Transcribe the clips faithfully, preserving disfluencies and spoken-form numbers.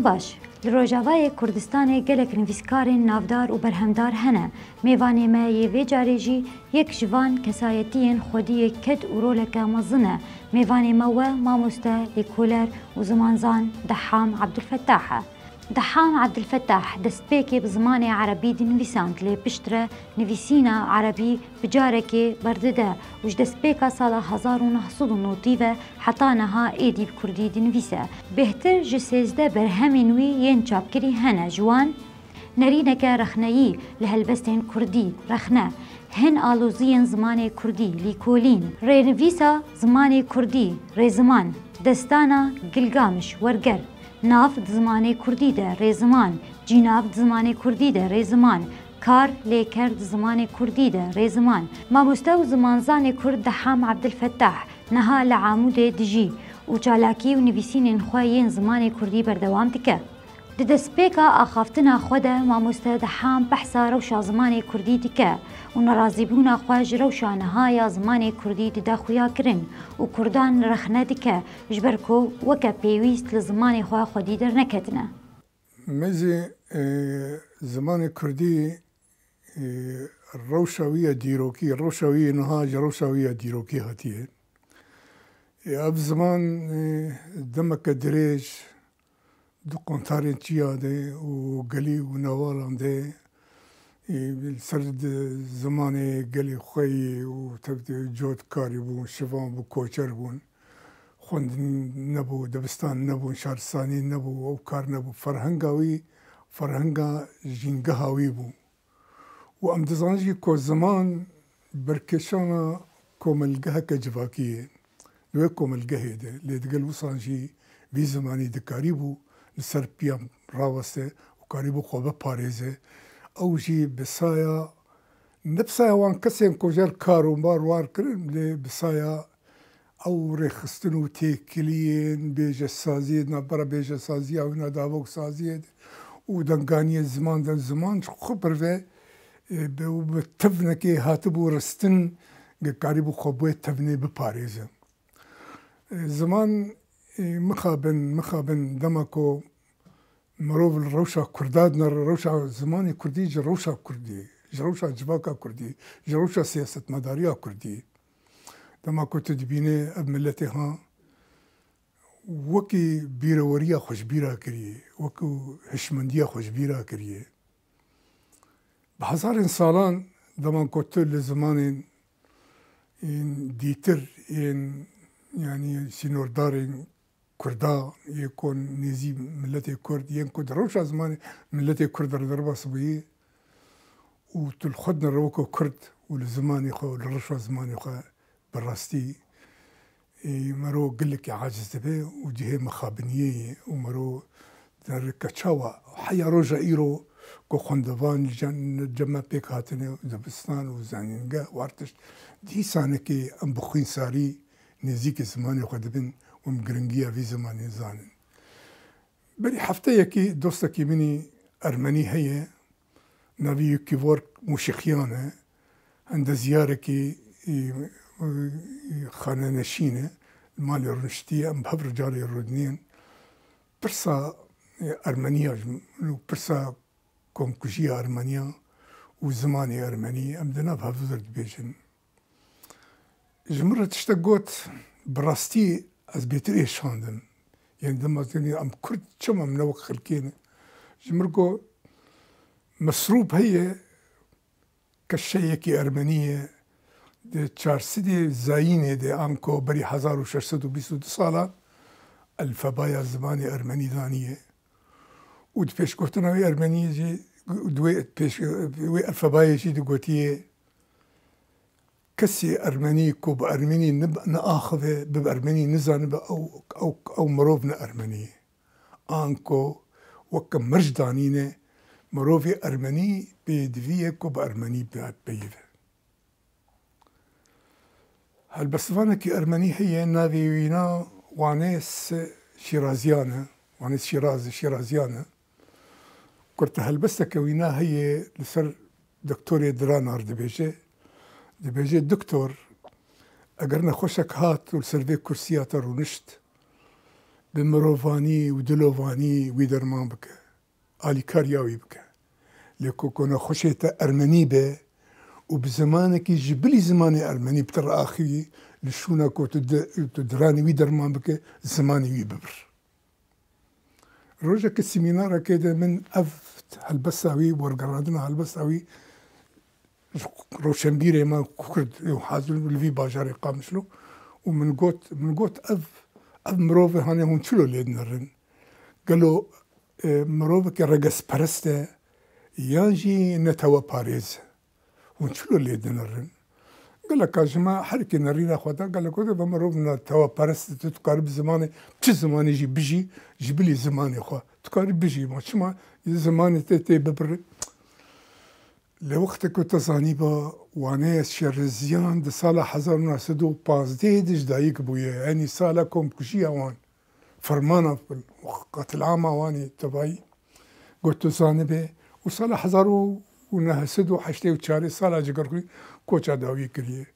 Baş, li Rojavayê Kurdistanê gelek nivîskarên navdar û berhemdar hene. Mêvanê me yê vê carê jî yek ji van kesayetiyên xwediyê ked û roleke mezin e. Mêvanê me we mamoste, lêkoler û zimanzan Deham Abdulfetah e. Deham Abdulfetah destpêkê bi zimanê erebî dinivîsand, lê piştre nivîsîna erebî bi carekê berdide û ji destpêka sala hezar û neh sed û notî ve heta niha êdî bi kurdî dinivîse. Bêhtir ji sêzdeh berhemên wî yên çapkirî hene, ji wan: Nerîneke rexneyî li helbestên kurdî, rexne, hin aloziyên zimanê kurdî, lîkolîn, rênivîsa zimanê kurdî, rêziman, destana Gilgamiş, werger, nav di zimanê kurdî de, rêziman, cînav di zimanê kurdî de, rêziman, kar, lêker di zimanê kurdî de, rêziman, mamoste û zimanzanê kurd Deham Abdulfetah niha li Amûdê dijî û çalakî û nivîsînên xwe yên zimanê kurdî berdewam dike. Di destpêka axaftina xwe de mamoste Deham behsa rewşa zimanê kurdî dike û nerazîbûna xwe ji rewşa niha ya zimanê kurdî dide xuyakirin û kurdan rexne dike, ji ber ku weke pêwîst li zimanê xwe xwedî derneketine. Mêzê, e, zimanê kurdî, e, rewşa wî ya dîrokî, rewşa wî ya niha ji rewşa wî ya dîrokî hatiye. E, ev ziman, e, demeke dirêj di quntarên çiya de û gelî û newalan de, e, li ser di zimanê gelê xwe yê û tev de cot karî bûn, şivan bû, koçer bûn. Xwendin nebû, dibistan nebûn, şaristanî nebû, ew kar nebû. Ferhenga wî, ferhenga jîngeha wî bû. Û em dizanin jî ku ziman berkêşana komelgeheke civakî ye. Li wê komelgehê de, lê digel wisan jî vî zimanî dikarîbû li ser piya raweste û karîbû xwe biparêze. Ew jî bi saya, ne bi saya wan kesên ku jer kar û bar war kirin, lê bi saya ew rêxistin û têkiliyên bêjesaziyê di navbera bêjesaziya wî na davoksaziyê de û denganiyê ziman de, ziman ji xwe pir ve, e, bi, bi tevnekê hatibû ristin, ge karîbû xwe bi wê tevnê biparêze. E, ziman, e, mixabin, mixabin dema ku mirov li rewşa Kurda dinere, rewşa zimanê Kurdî ji rewşa Kurdî, ji rewşa civaka Kurdî, ji rewşa siyasetmedariya Kurdî. Dema ku tu dibîne ev miletê ha wekî bîreweriya xwe ji bîra kiriye, wekî hişmendiya xwe ji bîra kiriye. Bi hezarên salan dema ku tu li zimanên yên dîtir, yên, yanî sînordarên Kurda, yê ku nêzî miletê Kurd, yên ku di rewşa zimanê miletê Kurd re derbas bûyî û tu li xwe dinere weke Kurd û li zimanê xwe û li rewşa zimanê xwe bi rastî, ê, mero gelekî aciz dibe û cihê mixabiniyê ye û mero dinere ke çawa heya roja îro ku xwendevan li cem, cem me pêk hatine û dibistan û zanîngeh û her tişt dîsanekê em bi xwînsarî nêzîkî zimanê xwe dibin û em giringiya vî zimanê zanin. Berî hefteyekî dostekî min î ermenî heye, navê wî Kîvork Mûşiqiyan e, endeziyarekî, î, î, xaneneşîn e, li malê rûniştiye, em bi hev re carê rûdinên. Pirsa, e, ermeniya ji min û pirsa komkujiya ermeniya û zimanê ermenî em di nav hev de dibêjin. Ji min re tiştek got, bi rastî ez bêtir êşandim. Yên dema tenê em Kurd çima em ne wek xelkê ne? Ji min re got, Mesrûb heye, keşeyekî ermenî ye, di çar sedê zayînê de anko berî hezar û şeş sed û bîst û du salan elfebaya zimanê ermenî daniye. Û di pêşgotina wê ermeniyê jî, di wê pêş, wê elfebayê jî digotiye, kesê ermenî ku bi ermenî nib-, neaxive, bi ermenî nizanibe, ew, ew, ew mirov ne ermenî ye. Anko weke mirc danîne, mirovê ermenî pêdivî ye ku bi ermenî be-, peyive. Helbestvanekî ermenî heye, navê wîna Wanês Şîraziyan e. Wanês Şîraz, Şîraziyan e. Kurte helbesteke wîna heye, li ser doktorê Diranar dibêje. Dibêje, Doktor, eger nexweşek hat û li ser vê kursiya te rûnişt, bi mirovanî û dilovanî wî derman bike, alîkariya wî bike. Lê ku ku nexweşê te ermenî be û bi zimanekî ji bilî zimanê ermenî bi te re axivî, li şûna ku tu di-, tu diranî wî derman bike, zimanê wî bibir. Rojekê semînarekê de min ev helbesta wî, wergerandina helbesta wî ji rewşenbîrê me Kurd û hazir li vî bajarê Qamişlo û min got, min got, ev, ev mirovê hane hûn çilo lê dinerin? Gelo, e, mirovekî regesperest e yan jî neteweparêz e? Hûn çilo lê dinirin? Geleka ji me her kê nerîna xwe da, gelek wextê ve mirov neteweperest e, tu dikarî bi zimanê, çi zimanê jî bijî, ji bilî zimanê xwe. Dikarî bijî, ma çima zimanê te tê bibirî? Lê wextê ku te zanîba, waneya şerreziyan di sala hezar û neh sed û pazdeh de ji dayik bûye, yanî sala komkujiya wan. Fermana qatilama wan ê tevayî, got tu zanibe, û sala hezar û neh sed û heştê û çarê sala Cegerxwî koça dawî kiriye.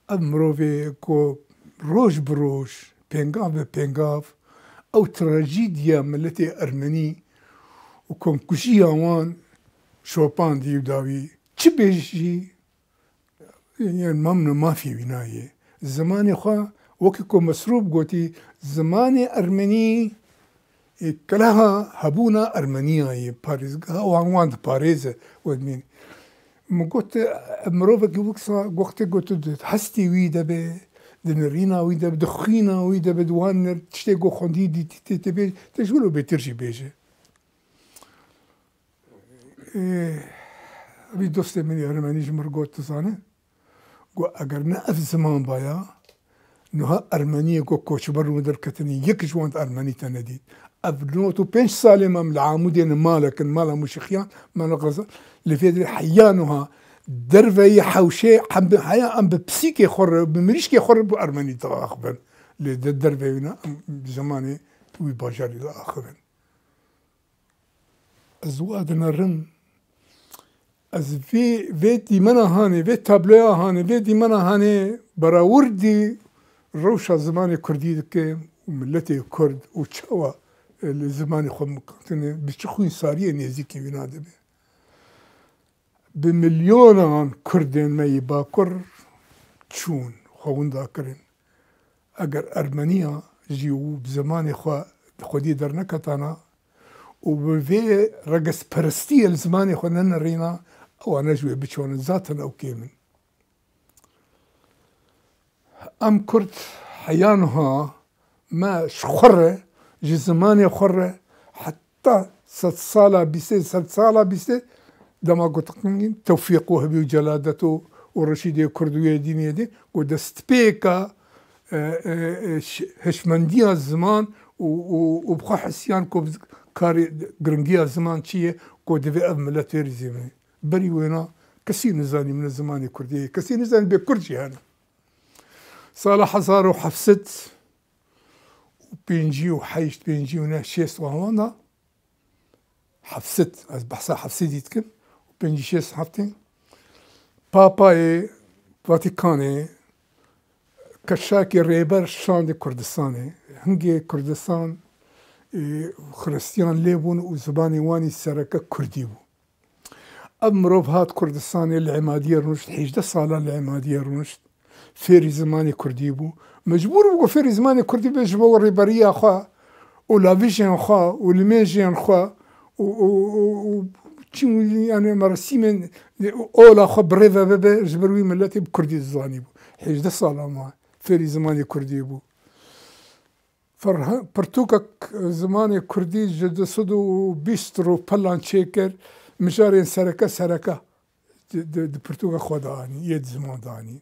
Ev mirovê ku roj bi roj, pêngav bi pêngav, ew trajîdiya miletê ermenî û komkujiya wan şopandî û dawî, çi bêjî, Yan mamno mafî wî nayê. Zimanê xwe, wekî ku Mesrûb gotî, zimanê ermenî, e, keleha hebûna ermeniya ye, parêzgeha wan, wan diparêze, wek min. Min got, e, mirovekî weksa wextê got tu di hestê wî de be, di nirîna wî de be, di xwîna wî de be, di wan nir-, tiştê ku xwendî dîtî tê, tê bê, te ji wilo bêtir jî bêje. Ê, vî dostê min ê ermenî ji min re got, dizane, got, eger ne ev ziman baya, niha ermeniyê ku koçber û derketinî, yek ji wan ermenî te nedît. Ev nod û pênc salê me em li Amûdê ne, malek in, mala Mûşixiyan, mala Xezal, li vê derê heya niha derveyî hewşê, em bi, heya em bi pisîkê xwe re, bi mirîşkê xwe re bi ermenî diaxivin. Lê di derveyê wî ne, em bi zimanê wî bajarî diaxivin. Ez wa dinerim, ez vê, vê dîmena hanê, vê tabloya hanê, vê dîmena hanê berawirdî rewşa zimanê kurdî dikim û miletê kurd û çawa, e, li zimanê xwe miqatine, bi çi xwînsariyê nêzîkî wîna dibe. Bi milyonan kurdên me yê Bakur çûn, xwe winda kirin. Eger ermeniya jî û bi zimanê xwe di xwediyê derneketana û bi vê regesperestiyê li zimanê xwe nenerîna, ewana ji wê biçonin, zaten ew kêm in. Em Kurd heya niha me ji xwe re, ji zimanê xwe re heta sedsala bîstê, sedsala bîstê dema gotin Tewfîq Wehbî û Celadet û, û Reşîdê Kurd û Êdînê dî ku destpêka, e, e, e, ş-, hişmendiya ziman û, û, û bi xwe hisiyan ku karê giringiya ziman çi ye, ku divê ev milet fêrî zî bine. Berî wêna kesî nizanî min zimanê kurdî ye. Kesî nizanî bê kurd jî hene. Sala hezar û heft sed û pêncî û heşt, pêncî û neh, şêst û hewan da, heft sed, ez behsa heft sedî dikim, û pêncî şêst heftê, Papayê Vatîkanê keşakê rêber şandê Kurdistanê. Hingê Kurdistan, e, Xiristiyan lê bûn û zimanê wanî sereke kurdî bû. Ev mirov hat Kurdistanê, li Emadiyê rûnişt, hêjdeh salan li Emadiyê rûnişt. Fêrî zimanê kurdî bû. Mecbûr bû ku fêrî zimanê kurdî be ji bo rêberiya xwe û lavîjên xwe û limêjên xwe û, û, û, û çi, yani, merasîmên ola xwe bi rê ve bibe, ji ber wî miletê bi kurdî dizanî bû. Hêjdeh salan ma fêrî zimanê kurdî bû. Ferhe-, pirtûkek zimanê kurdî ji du sed û bîst rûpelan çêkir, mijarên sereke sereke di, di, di pirtûka xwe de anî, yê di ziman de anî.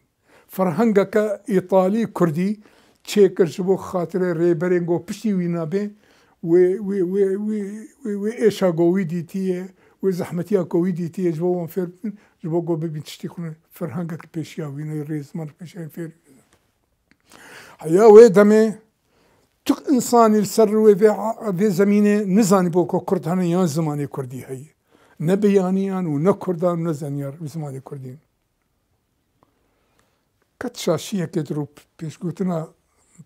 Ferhengeke îtalî kurdî çêkir ji bo xatirê rêberên ku piştî wî nabê, wê, wê, wê, wê, wê, wê êşa ku wî dîtiye, wê zehmetiya ku wî dîtiye ji bo wan fêr bibin, ji bo ku bibin tiştê xwe ne. Ferhengek li pêşiya wî ne, rêzman li pêşiya fêr. Heya wê demê tu însanî li ser rûyê vê, vê zemînê nizanîbû ku kurd hene yan zimanê kurdî heye. Ne biyaniyan û ne kurdan û ne zanyar bi zimanê kurdî. Qet şaşiyekê di rû pêşgotina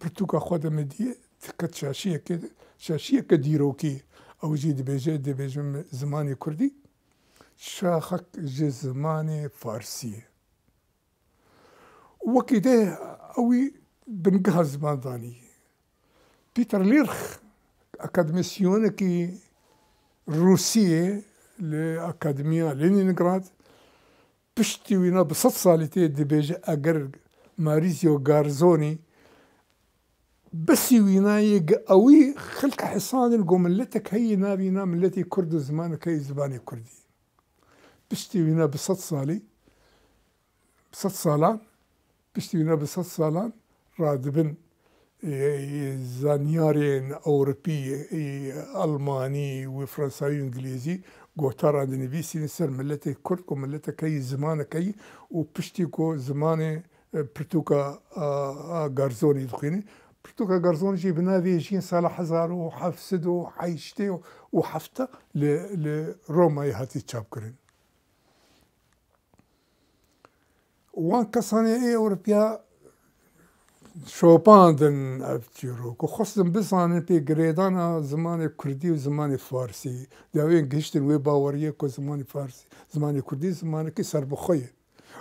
pirtûka xwe de me dî, qet şaşiyeke, şaşiyeke dîrokî. Ew jî dibêje, dibêjim zimanê kurdî, şaxek ji zimanê farsî ye. Wekî de ewî bingeha ziman danî. Peter Lirch, akademîsyenekî Rûsî ye li Akademiya Leningrad, piştî wîna bi sed salî tê dibêje, eger Maurizio Garzoni besî wîna ye, gi ewî xelk hisanîn ku miletek heyî navîna miletê kurd û zimanek heyî zimanê kurdî. Piştî wîna bi sed salî, bi sed salan, piştî wîna bi sed salan radibin, e, e, zanyarên Ewropî, e, Almanî û Fransayî û Îngilîzî gotaran dinivîsînin ser miletê kurd ku miletek heyî, zimanek heyî û piştî ku zimanê, e, pirtûka, a, a Garzonî dixwînin. Pirtûka Garzonî jî bi navê Jiyên sala hezar û heft sed û heştê û heft li, li Romayê hatî çapkirin. Wan kesanê ê Ewropiya şopandin ev çîrok û xwestin bizanin pê girêdana zimanê kurdî û zimanê farsî, dawiyên gihiştin wê baweriyê ku zimanê farsî, zimanê kurdî zimanekî serbixwe ye.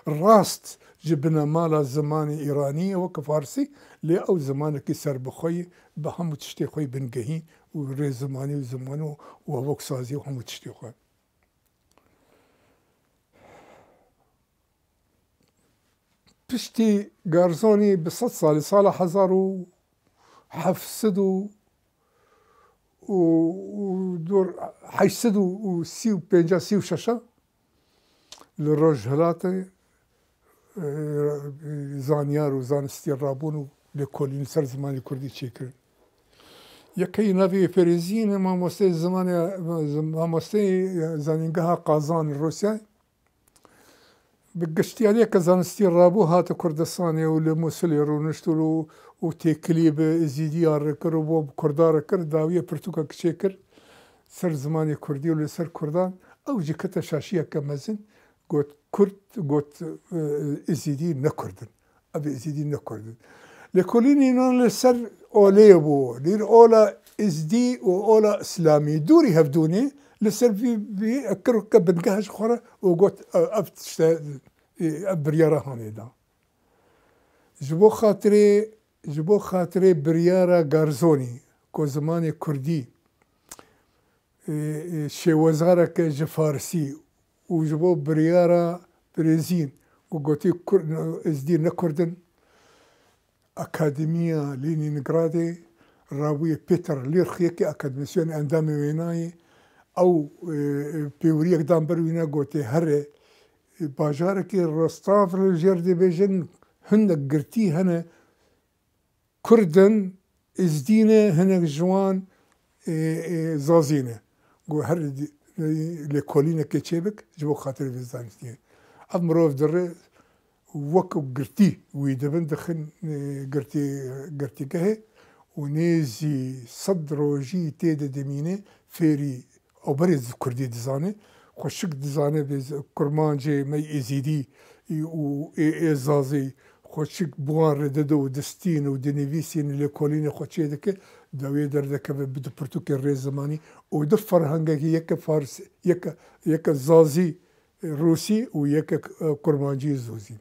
Rast ji binemala zimanê îranî ye weke farsî, lê ew zimanekî serbixwe ye, bi hemû tiştê xwe yê bingehîn û rê zimanî û ziman û, û hevoksazî û hemû tiştê xwe. Piştî Garzonî bi sed salî, sala hezar û heft sed û, û, û dor heşt sed û sî û pênc, sî û şeş li Rojhilatê, e, zanyar û zanistî rabûn û lêkolîn li ser zimanê kurdî çêkirin. Yekeyî navê wê Fêrîzîn e, mamosteyê zimanê, mamosteyê zanîngeha Qazan li Rûsyayê. Bi giştiyariyeke zanistî rabû hate Kurdistanê û li Mûsilê rûnişt û, û têkilî bi Êzîdiya re kir û bo bi Kurda re kir, dawiyê pirtûkek çêkir ser zimanê kurdî û li ser kurdan. Ew jî kete şaşiyeke mezin, got, Kurd, got, e, Êzîdî ne kurd in. Ev Êzîdî ne kurd in. Lêkolînê nan li ser olê bû. Lîr ola Êzîdî û ola Îslamî dûrî hevdûnê li ser vî, vî kir ke bingeh ji xwe re û got, ev, ev tişte, ev biryara hanê da. Ji bo xatirê, ji bo xatirê biryara Garzonî ku zimanê kurdî, e, e, şêwezareke ji farsî û ji bo biryara Fêrîzîn ku gotî Kur-, Êzîdî ne kurd in, Akademiya Lenîngradê rabûye Peter Lirch, yekê akademîsyen endamê wêna ye. Ew, e, e, pêwiriyek dan ber wîna, gotê, here, e, bajarekî Rostav li jêr dibêjin, hinek girtî hene, Kurd in, Êzdî ne, hinek ji wan, e, e, Zazî ne. Got her di-, e, lêkolînekê çêbik ji bo xatirê vê zanistiyê. Ev mirov dire wek girtî wî dibin, dixin, e, girtî, girtîgehê û nêzî sed rojî tê de dimîne, fêrî ew berê zi-, kurdî dizane, xweşik dizane vê zi-, kurmancê me yê êzîdî û ê, ê zazî xweşik bi wan re dide û distîne û dinivîsîne, lêkolînê xwe çêdike, dawiyê derdikeve bi du pirtûkê rê zimanî û du ferhengekî, yeke fars, yeke, yeke zazî, e, rûsî û yeke, e, kurmancî zûzî.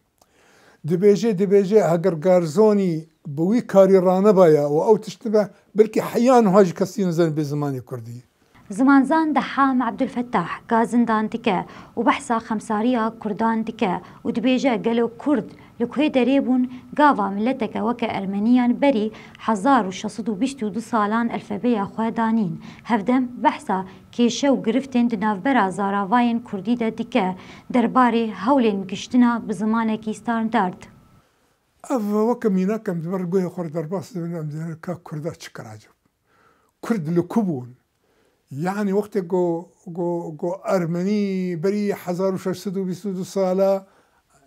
Dibêje, dibêje, heger Garzonî bi wî karî ranebaya û ew tişt nibe, belkî heya niha jî kesî nizane bê zimanê kurdî. Zimanzan Deham Ebdulfetah ga zindan dike û behsa xemsariya kurdan dike û dibêje, gelo kurd li kuê derê bûn, gava mileteke weke ermeniyan berî hezar û şeş sed û bîst û du salan elfebeya xwe danîn. Hevdem behsa kêşe û giriftên di navbera zaravayên kurdî de dike, derbarê hewlên giştina bi zimanekî standard. Ev weke mînak em di ber guhê xwe re derbas dibin, em dibin ka kurda çi kir acaba? Kurd li ku bûn? Yanî wextê ku, ku, ku ermenî berî hezar û şeş sed û bîst û du sala,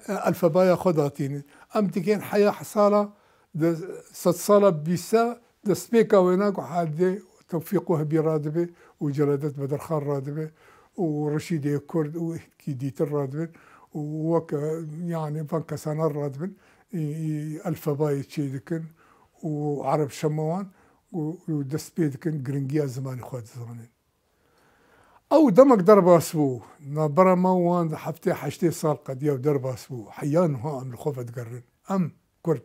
e, elfebaya xwe datînin. Em digên heya sala, di sedsala bîsta destpêka wêna ku Halidê Tewfîq Wehbî radibe û Celadet Bedirxan radibe û Reşîdê Kurd û hikî dîtir radibin û weke, yanî van kesana radibin, î, î, elfebayê çêdikin û Ereb Şemewan. û, û dest pê dikin, giringiya zimanê xwe dizanin. Ew demek derbas bû, navbera me wan di heftê heştê sal qediya û derbas bû. Heya niha em li xwe vedigerin. Em Kurd.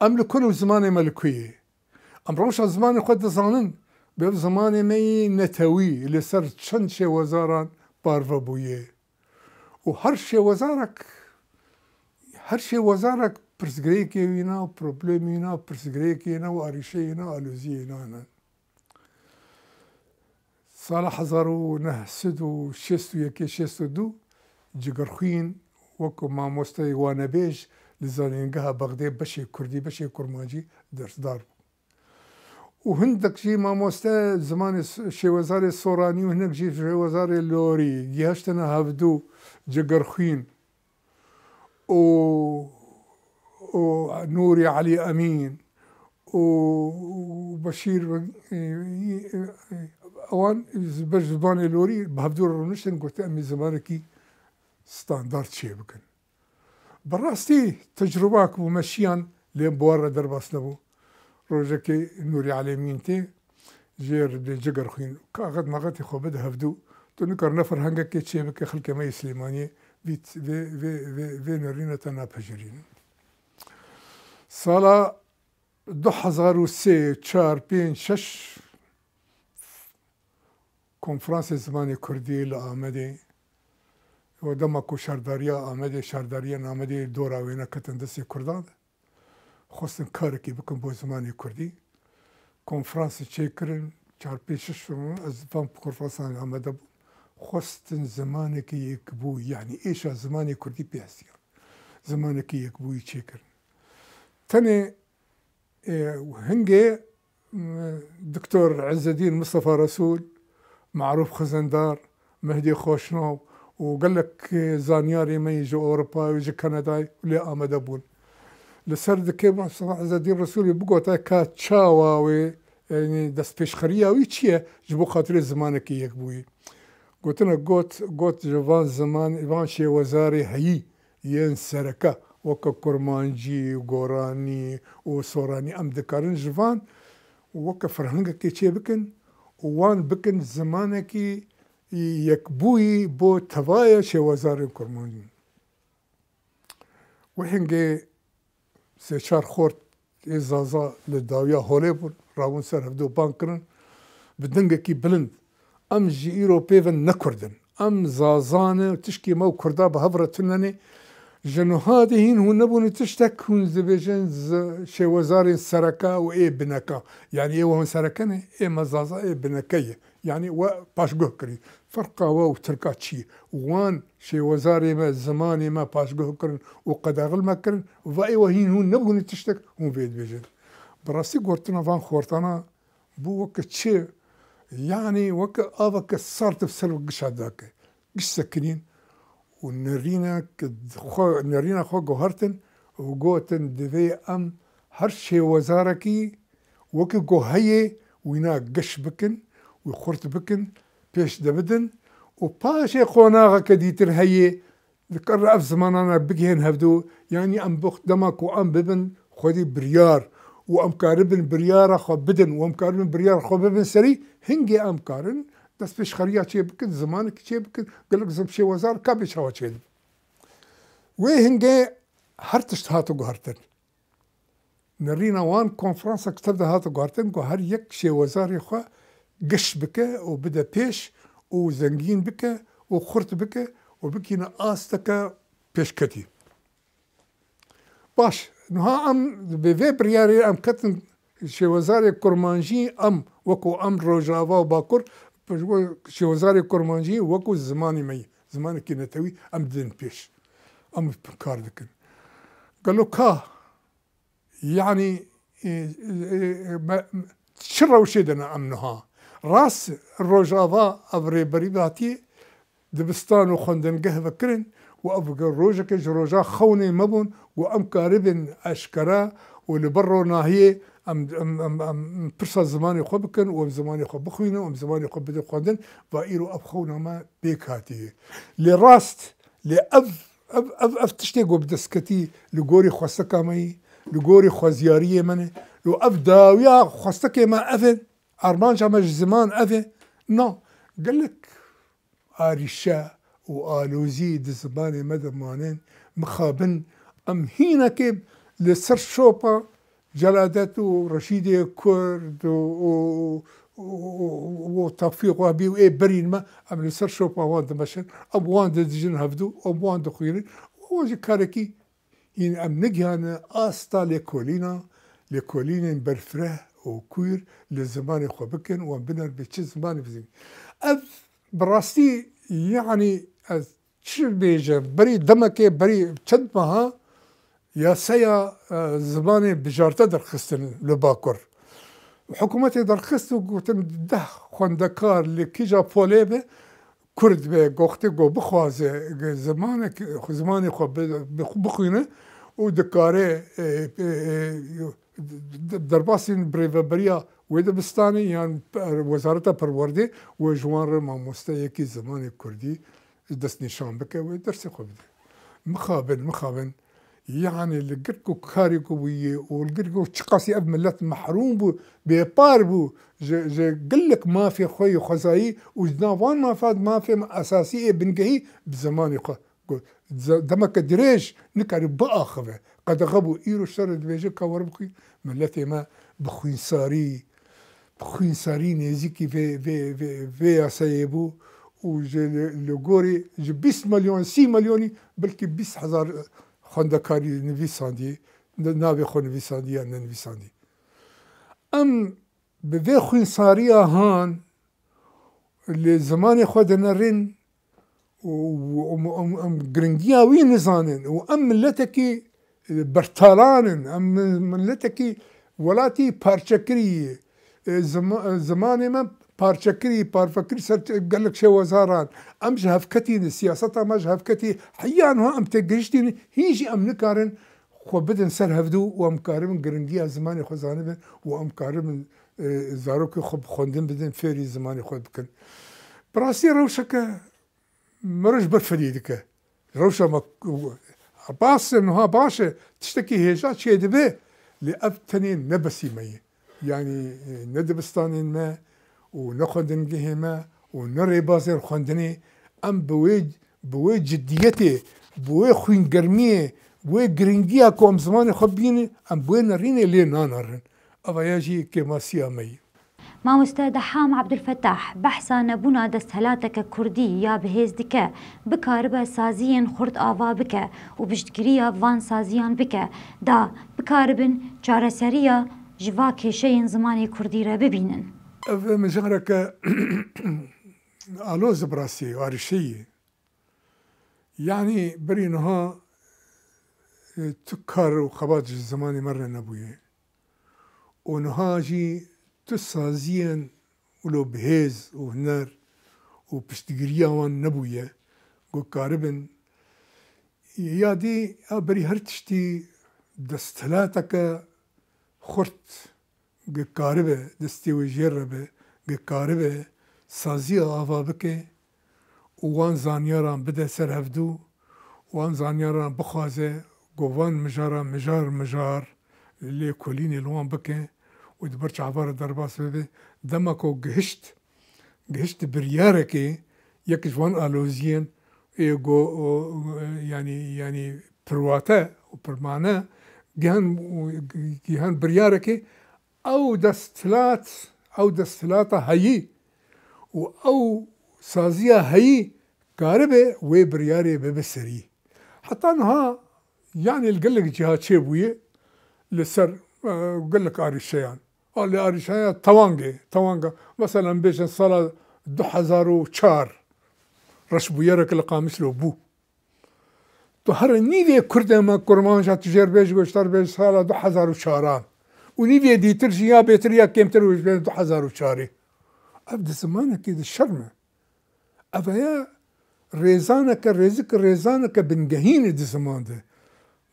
Em li ku ne û zimanê me li ku ye? Em rewşa zimanê xwe dizanin, bi ev zimanê me yê netewî li ser çend şêwezaran parve bûye. Û her şêwezarek, her şêwezarek pirsgirêkê wî ne, problemê wî ne, pirsgirêkê ne û arîşeyê ne, aloziyê ne ne. Sala hezar û neh sed û şêst û yekê şêst û du Cigerxwîn wekî mamosteyê wanebêj li Zanîngeha Bexdê beşê kurdî, beşê kurmancî dersdar bû. Û hindek jî mamoste zimanê s-, şêwezarê Soranî û hinek jî şêwezarê Lorî gihiştine hevdu Cigerxwîn û, û Nûrî Elî Emîn û Beşîr, ewan ji ber zimanê Lorî bi hevdu re rûniştin, gotin, "Em ê zimanekî standard çê bikin." Bi rastî tecrubak bû, me şiyan, lê bi wan re derbas nebû. Rojekê Nûrî Elî Emîn tê, jê re bê Cigerxwîn kaxet maxetê xwe bide hevdu. Tu nikar ne ferhengekê çêbike, xelkê me yê Silêmaniyê vî, vê, vê, vê, vê nerîne te napejirînin. Sala du hezar û sê, çar, pênc, şeş Konferansê Zimanê Kurdî li Amedê, û dema ku şerdariya Amedê, şerdariyên Amedê dora wêne ketin destê Kurdan de, xwestin karekî bikin bo zimanê Kurdî. Konferansê çêkirin, çar pênc şeş, ez van konferansan Amede bûn. Xwestin zimanekî yekbûyî, yanî êşa zimanê Kurdî pê hestiya. Zimanekî yekbûyî çêkirin. Tenê, e, hingê, m, Doktor Ezzedîn Mistefa Resûl, Marûf Xizindar, Mehdî Xoşnaw û gelek, e, zanyarê me yê ji Ewropayê û ji Kanadayê lê amade bûn. Li ser dikê Mistefa Ezzedîn Resûlî bigota ka çawa wê, yanî destpêşxeriya wî çi ye ji bo xatirê zimanekî yekbûyî. Gotine got, got ji van ziman, van şêwezarê heyî yên sereke weke kurmancî, goranî û soranî em dikarin ji van weke ferhengekê çê bikin û wan bikin zimanekî yekbûyî bo tevaya şêwezarên kurmancî. Wê hingê sê çar xort ê Zaza li dawiya holê bûn, rabûn ser hevdû bang kirin, bi dengekî bilind, "Em ji îro pê ve ne Kurd in. Em Zaza ne, tişkî me û Kurda bi hev re tune ne. Ji niha de hîn hûn nebûne tiştek, hûn dibêjin zi-, şêwezarên sereke û ê bineka. Yanî ê we hûn sereke ne, ê me Zaza ê bineke ye." Yanî we paşguh kirî. Ferqa we û Tirka çi ye? Wan şêwezarê me, zimanê me paşguh kirin û qedexil me kirin. Va ê we hîn hûn nebûne tiştek, hûn vê dibêjin. Bi rastî gotina van xortana bû weke çi? Yanî weke aveke sar tu bi ser gişa dake. Giş sekinîn û nerînek xwe, nerîna xwe guhertin û gotin, "Divê em her şêwezarekî wekî ku heye, wîna giş bikin, wî xurt bikin, pêş de bidin û paşê qonaxeke dîtir heye, dikare ev zimanana bigihên hevdû." Yanî em bi dema ku em bibin xwedî biryar û em karibin biryara xwe bidin û em karibin biryara xwe bibin serî, hingê em karin destpêşxeriya çê bikin, zimanekî çê bikin, gelek zim şêwezar ka bê çawa çê dibin. Wê hingê her tişt hate guhertin. Nerîna wan konferansek tev de hate guhertin ku her yek şêwezarê xwe giş bike û bide pêş û zengîn bike û xurt bike û bikîne asteke pêşketî. Baş, niha em bi vê biryarê em ketin şêwezarê kurmancî, em wekû em Rojava û Bakur, şêwezarê kurmancî wekû zimanê me yî, zimanekî netewî em didin pêş. Em kar dikin. Gelo ka, yanî, e, e, me, çi rewşê de ne em niha? Rast Rojava ev rêberî ve hatiye dibistan û xwendingeh vekirin û ev rojeke ji roja xewnê me bûn ku em karibin eşkere û li ber ronahiyê em, em, em, em pirsa zimanê xwe bikin û em zimanê xwe bixwînin û em zimanê xwe bidin xwendin, va îro ev xewna me pêk hatiye. Lê rast, lê ev, ev, ev, ev tiştê ku bi dest ketî li gorî xwesteka me yî, li gorî xweziyariyê me ne, Yo ev dawiya xwestekê me ev in, armanca me ji ziman ev e. Na, gelek arîşe û alozî di zimanê me de manin. Mixabin em hînekê li ser şopa Celadet û Reşîdê Kurd û, û, û, û, û Tewfîq Wehbî û ê berîn me, em li ser şopa wan dimeşin, em wan didijin hevdû, em wan dixwînin. Û ji karekî Hîn em nigihane asta lêkolîna, lêkolînên berfireh û kûr li zimanê xwe bikin û em binerin bi çi zimanê bizîn. Ev bi rastî, yanî ez çi bêjim, berî demekê, berî çend meha yasaya, e, zimanê bijarte derxistin li Bakur. Hikûmetê derxist û gotin deh xwendekar li kîja polê be, Kurd be, goxtê ku bixwaze zimanek-, zimanê xwe bi-, bi-, bixwîne û dikare, e, e, e, de-, derbasî birêveberiya wê dibistanê yan per-, Wezareta Perwerdê wê ji wan re mamosteyekî zimanê kurdî destnîşan bike, wê dersê xwe bide. Mixabin, mixabin. Yanî li gir ku karê ku bûye û li gir ku çiqasî ev millet mehrûm bû, bêpar bû ji, ji gelek mafê xwe yê xwezayî û ji nav van mafat mafê esasî ê bingehî bi zimanê xwe. Ku ze-, demeke dirêj nikarî biaxive. Qedexe bû, îro şer dibêje ka were bixwî, milletê me bi xwînsarî, bi xwînsarî nêzîkî vê, vê, vê, vê yasayê bû û ji li, li gorî ji bîst milyon, sî milyonî, belkî bîst hezar xwendekarî nivîsandî, navê xwe nivîsandî ya nenivîsandî. Em bi vê xwînsariya han li zimanê xwe dinerin û em, em, em giringiya wî nizanin û em miletekî bertalan in, em miletekî welatî parçekirî ye. E, zima-, e, zimanê me parçekirî, parvekirî ser gelek şêwezaran. Em ji hevketî ne, siyaseta me ji hevketî, heya niha em têgihiştî ne, hîn jî em nikarin xwe bidin ser hevdû û em karibin giringiya zimanê xwe zanibin û em karibin, e, zarokê xwe bi xwendin bidin, fêrî zimanê xwe bikin. Bi rastî rewşeke mirov ji ber fedî dike. Rewşa me, baş e, niha baş e, tiştekî hêja çêdibe, lê ev tenê ne besî me ye. Yanî, e, ne dibistanên me û ne xwendingehê me û ne rêbazên xwendinê, em bi wê, bi wê ciddiyetê, bi wê xwîngermiyê, wê giringiya ku em zimanê xwe bînin, em bi wê nerînê lê nanerin. Eva ya jî kêmasiya me ye. Mamoste Deham Ebdulfetah behsa nebûna desthilateke kurdî ya bihêz dike, bikaribe saziyên xurt ava bike û piştgiriya van saziyan bike, da bikaribin çareseriya ji va kêşeyên zimanê kurdî re bibînin. Ev mijareke aloz bi rastî arîşeyî. Yanî berî niha, e, tu kar û xebat ji zimanê me re nebûye. Û niha jî tu saziyên wilo bihêz û huner û piştgiriya wan nebûye, ku karibin, ya dî, ya berî her tiştî desthilateke xurt, gi karibe destê wê jêr re be, gi karibe saziya ava bike û wan zanyaran bide ser hevdû, wan zanyaran bixwaze ku van mijaran mijar mijar lêkolînê li wan bike û di ber çava re derbas bibe. Dema ku gihişt, gihişt biryarekê, yek ji wan aloziyên ê ku, o, yanî, yanî pirwate û pirmane gihan, gihan biryarekê, ew desthilat, ew desthilata heyî û ew saziya heyî karibe wê biryarê bibe serî. Heta niha, yanî li gelek ciha çêbûye li ser, e, gelek arîşeyan. A, li arîşeya Tewangê, Tewanga, mesela bêjin sala du hezar û çar reşbûyerek li Qamişlo bû. Tu here nîvê kurdê me kurmanca tu jêr bêj, goşdar bêj sala du hezar û çaran. Û nîvê dîtir jî ya bêtir ya kêmtir û ji bêjin du hezar û çarê. Ev di zimanekî de şerm e. Ev heye rêzaneke, rêzik rêzaneke bingehîn e di ziman de.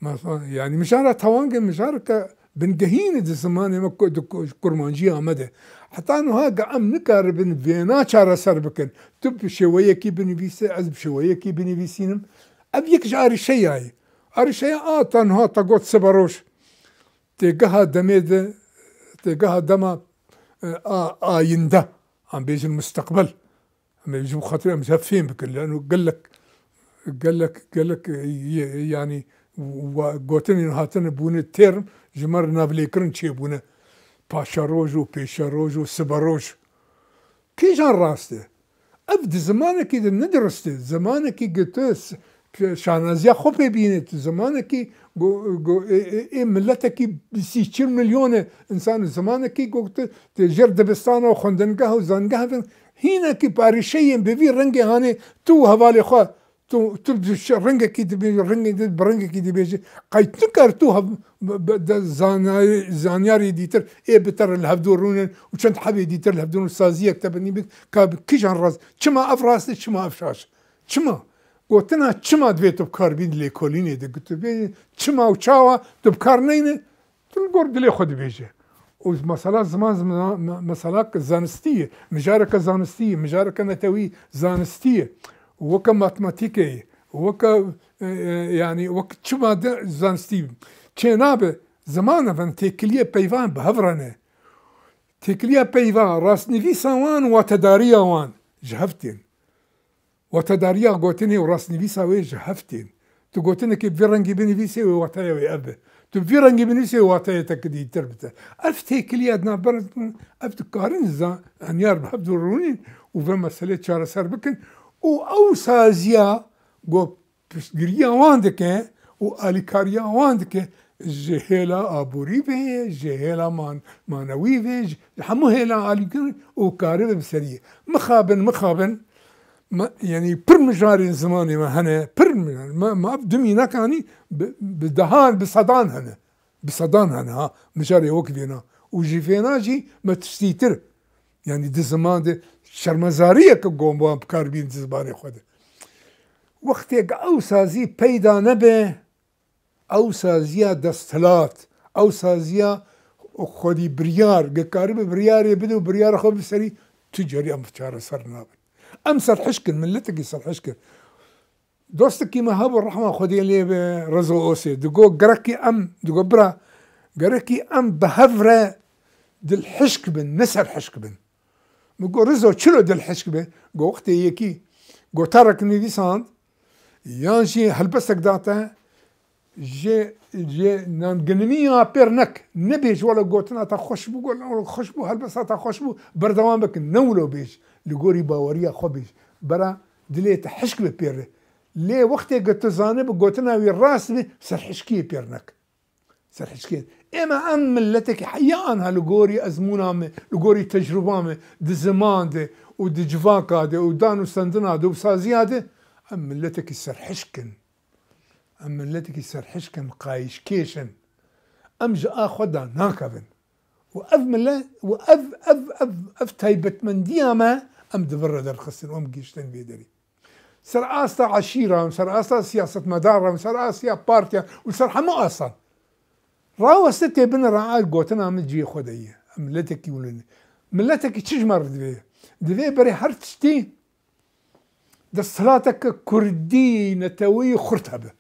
Mesela, yanî mijara Tewangê mijareke bingehîn e di zimanê me ku-, di ku-, kurmanciya me de. Heta niha ge em nikaribin vêna çareser bikin. Tu bi şêweyekî binivîse, ez bi şêweyekî binivîsînim. Ev yek ji arîşeya ye. Arîşeya a te niha te got sibe roj. Têgeha demê de, têgeha dema, e, a, ayinde, em bêjin musteqbel. Em ê ji bo xatirê em ji hev fêm bikin. Lano gelek, gelek, gelek, e, ye-, yanî wa-, gotinên hatine bûne term, ji me re navlêkirin çêbûne. Paşeroj û pêşeroj û siberoj. Kîjan rast e? Ev di zimanekî de ne dirust e. Zimanekî ku tu s-, şanaziya xwe pê bîne, tu zimanekî go-, go-, ê, ê, ê miletekî sî çil milyon e însan, zimanekî ku tu, tu jêr dibistana û xwendingeha û zangeha bin, hînekî parîşeyên bi vî rengê hanê tu û hevalê xwe, tu, tu bi şe-, rengekî dibêjî, rengê din bi rengekî dibêjî. Qey tu kar tu hev-, b-, b-, de zanay-, zanyarê dîtir ê bi te re li hevdû rûnin û çend hebê dîtir li hevdû rûnin, saziyek te bi nî bik, ka bi kîjan rast, çima ev rast e, çima ev şaş e? Çima? Gotina çima divê tu bi kar bîn lêkolînê de, ku tu bê çima û çawa tu bi kar neyne, tu li gor dilê xwe dibêje. Û mesela ziman, ziman, me-, mesela zanistî ye, mijareke zanistî ye, mijareke netewî zanistî ye. Weke matematîkê ye, weke, e, e, yanî wek çima de zanistî çênabe, ziman ev in têkiliyê peyvan bi hev re ne. Têkiliya peyva, rastnivîsa wan, watedariya wan ji hev tên. Watedariya gotinê û rastnivîsa wê ji hev tên. Tu gotinekê bi vî rengî binivîsê, wê wataya wê ev be. Tu bi vî rengî binivîsê, wê wataya te ki dîtir bite. Ev têkiliya di navbera, ev dikarin zanyar bi hev dûr rûnîn û vê meselê çareser bikin û ew saziya ku piştgiriya wan dike û alîkariya wan dike, ji hêla aborî ve, ji hêla man-, manewî ve, ji hemû hêla alîkir û karibe bi seriyê. Mixabin, mixabin, me, yanî pir mijarên zimanê me hene, pir mijar-, me, me ev du mînekanî bi, bi dehan, bi sedan hene. Bi sedan hene ha, mijarê wek vêna. Û ji vêna jî me tiştîtir. Yanî di ziman de şermezariyeke gomban bi kar bîn di zimanê xwe de. Wextê ku ew sazî peyda nebe, ew saziya desthilat, ew saziya xwedî biryar, ge karibe biryarê bide û biryara xwe biserî, tu carî em çareser nabin. Em serhişk in, miletekî serhişk in. Dostekî me hebû, rehma Xwedê lê be, Rezo Osê, digo, gerekî em, digo, bira, gerekî em bi hev re dilhişk bin, ne serhişk bin. Min got, Rezo, çilo dilhişk be? Got, wextê yekî gotarek nivîsand, yan jî helbestek da te, jê, jê nanginimiya pêr nek, nebêj, wele gotina te xweş bû, got, wele xweş bû, helbesta te xweş bû, berdewam bikin, ne wilo bêj, li gorî baweriya xwe bêj, bera dilê te hişk be pêr re. Lê wextê ku tu zanibî gotina wî rast be, serhişkiyê pêr nek. Serhişkiyê. Ême em miletekî heya anha li gorî ezmûna me, li gorî tecrûba me, di ziman de û di civaka de û dan û stendina de û saziya de, em miletekî serhişk in. Em miletekî serhişk in, qayîşkêş in. Em ji a xwe da nakevin. Û ev mile-, û ev, ev, ev, ev taybetmendiya me em di vir re derxistin û em gihiştin vê derê. Ser asta eşîran, ser asta siyasetmedaran, ser asta partiyan û ser hemû astan. Raweste tê binêre, a gotina min cihê xwe de ye. Em miletekî wilo ne. Miletekî çi ji me re divê? Divê berê her tiştî desthilateke kurdî, netewî xurt hebe.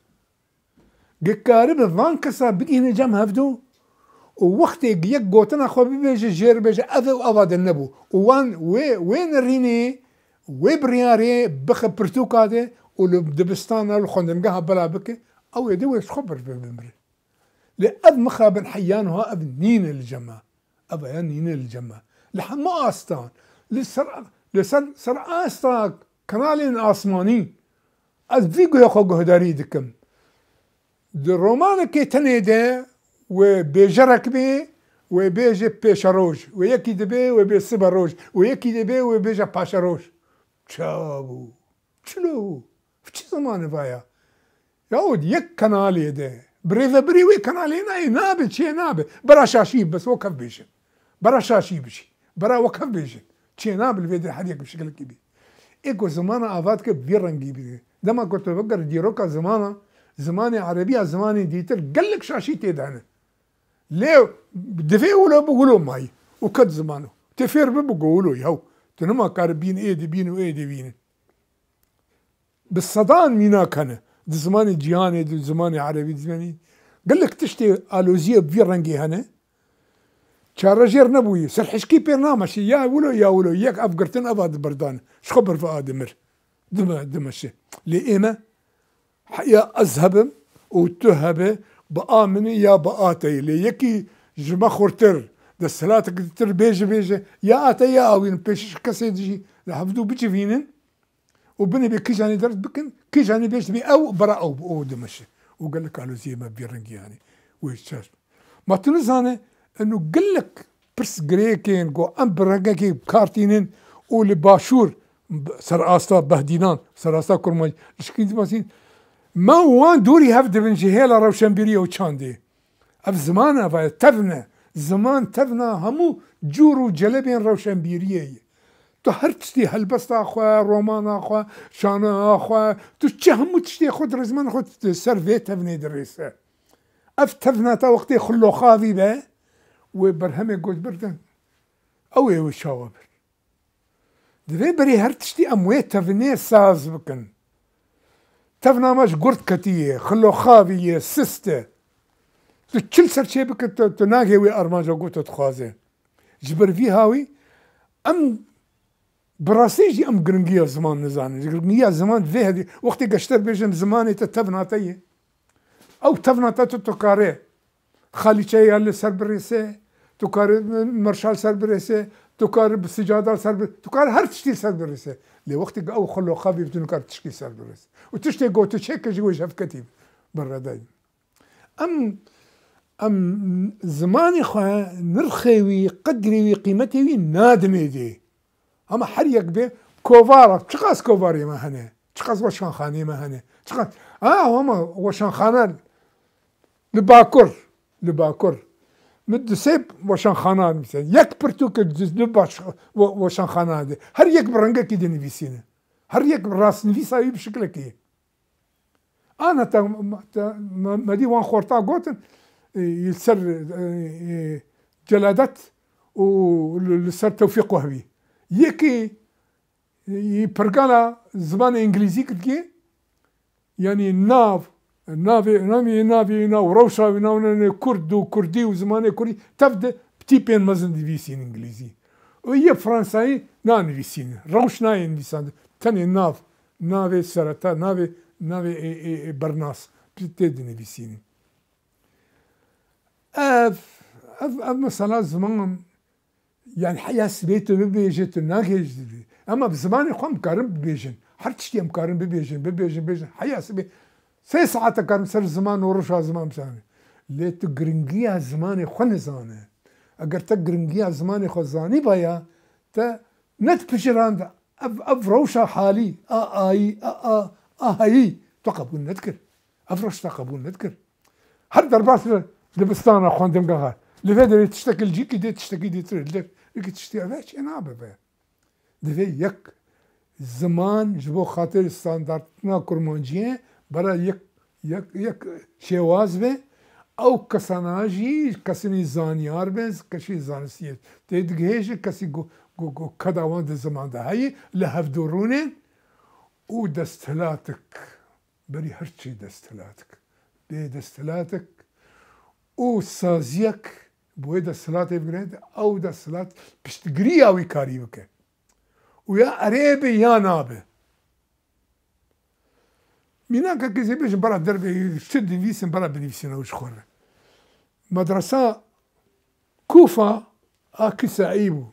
Ge karibe van kesa bigihîne cem hevdû û wextê yek gotina xwe bibêje, jê re bêje, ev û ava de nebû. Û wan wê, wê nerînê, wê biryarê bixe pirtûka de û li dibistana, li xwendingeha bela bike, ew ê de wê ji xwe ber bimire. Lê ev mixabin heya niha ev nîne li cem me. Ev aya nîne li cem me. Li hemû astan, li ser, li ser, ser asta kanalên asmanî, ez vî guhê xwe guhdarî dikim. Di romanekê tenê de wê bêjerek bê, wê bêje pêşeroj, wê yekî dibê wê bê siberoj, wê yekî dibê wê bêje paşeroj. Çawa bû? Çilo bû? Çi zimanê vaya? Yahu yek kanalê de. Birêvebirî wê kanalê nayê, nabe, çê nabe. Bera şaşî bes, wekhev bêjin. Bera şaşî bijî. Bera wekhev bêjin. Çê nabe li vê de her yek bi şekilekî bî. Ê ku zimana ava dike bi vî rengî bî. Dema ku tu veger dîroka zimana, zimanê erebî ya zimanê dîtir gelek şaşî tê de hene. Lê divê wilo bi wilo mayî. Û ket zimano. Tê fêr bibe ku wilo yaw. Tu nema kar bîn ê dibîn û ê dibînin. Bi sedan mînak hene. Di zimanê cîhanê, di zimanê erebî, di zimanê gelek tiştê aloziyê bi vî rengê hene. Çare jêr nebûyî. Ser hişkî pê nameşî. Ya wilo ya wilo. Yek ev girtin eva diberdan. Ji xwe berve a dimir. Dime, dimeşi. Lê ê me, he-, ya ez hebim û tu hebe, bi a min e ya bi a te ye. Lê yekî ji me xurtir, desthilatek ditir bêje bêje, ya a te ya a wî, pêşiş kesê dijî, li hevdû bicivînin û binê bê kîjanê ders bikin, kîjanê bêj dibê ew, bera ew, ew dimeşe. Û gelek aloziyê me bi vî rengî, yanî, wê çaş. Ma tu nizane, eno gelek pirs girêkên ku em bi rengekê bi kar tînin û li başûr, ser asta Behdînan, ser asta Kurmancî, li şikîn dibasîn, me û wan dûrî hev dibin ji hêla rewşenbîriyê û çandê. Ev ziman eva ye, tevn e. Ziman tevna hemû cûr û celebên rewşenbîriyê ye. Tu her tiştî helbesta xwe, romana xwe, şaneya xwe, tu çi hemû tiştê xwe dirêz, zimanê xwe tu ser vê tevnê dirêse. Ev tevna te wextê xilo xavî be, wê berhemê got birden. Ew ê wê çawa bir? Divê berê her tiştî em wê tevnê saz bikin. Tevna me ji gurt ketiye, xilo xavî ye, sist e. Tu çi li ser çê bike, tu, tu nagê wê armanca ku tu dixwaze. Ji ber vî hawî em bi rastî jî em giringiya ziman nizanin. Giringiya ziman vê hevî, wextê geşter bêjin zimanê te tevna te ye. Ew tevna te tu, tu kare Xalîçeya li ser birêse, tu kare Merşal ser birêse, tu kare bi sicada ser bir-, tu kare her tiştî ser birêse. Lê wextê ku ew xilo xavî bi tu nikare tiştî ser birêse. Û tiştê ku tu çêke jî wê ji hev ketî bi redayî. Em, em zimanê xwe, nirxê wî, qedrê wî, qîmetê wî nadinê dê. Ama her yek bê kovara, çiqas kovarê me hene, çiqas weşanxanê me hene, çiqas, ha, ama weşanxane li Bakur, li Bakur. Min du sê weşanxana nivîse. Yek pirtûk du, du baş we-, weşanxana de. Her yek bi rengekî dinivîsîne. Her yek bi rastnivîsa wî bi şiklekî. Ana te, te, me, me dî wan xorta gotin, e, li ser, e, e, Celadet û li, li ser Tewfîq Wehbî. Yekî, e, pergala zimanê îngilîzî girtiye, yanî nav, navê, navê, navê, nav, rewşa wî, nav, nav, kurd û kurdî û zimanê kurdî, tev de tîpên mezin divîsîn îngilîzî. Û yê fransayî nanivîsîn. Rewş nayê nivîsandin. Tenê nav, navê sereta, navê, navê ê, ê, ê bernas. Tê dinivîsîn. Ev, ev, ev mesela ziman, yani heya sibê tu bibêje, tu nagêj dibî. Ama bi zimanê xwe em karin bibêjin. Her tiştî em karin bibêjin, bibêjin, bibêjin. Heya sibê sê saet karin ser ziman û rewşa ziman bizanî. Lê tu giringiya zimanê xwe nizane. Eger te giringiya zimanê xwe zanîbaya, te nedipijirand ev, ev rewşa halî, a ayî, a, a, a heyî, tu qebûl nedikir. Ev rewş te qebûl nedikir. Her derbas li dibistana xwendingeha. Li vê derê tiştekî li cîkî dê, tiştekî dê tire li der. Wekî tiştî ev çê nabe be. Divê yek ziman ji bo xatir standartina kurmanciyê bera yek, yek, yek şêwaz be. Ew kesana jî kesinî zanyar be, kesî zanistiyê tê digihêje, kesî ku, ku, ku keda wan di ziman de heye, li hevdû rûnên û desthilatik. Berî her çî desthilatik. Bê desthilatik û saziyek bi wê desthilatê bigire, ew desthilat piştgiriya wî karî bike. Û ya erê be ya nabe. Mînakekê zê bêjin, bera derbê çi dinivîsin, bera binivîsin ew ji xwe re. Medresa Kûfa a Kisaî bû.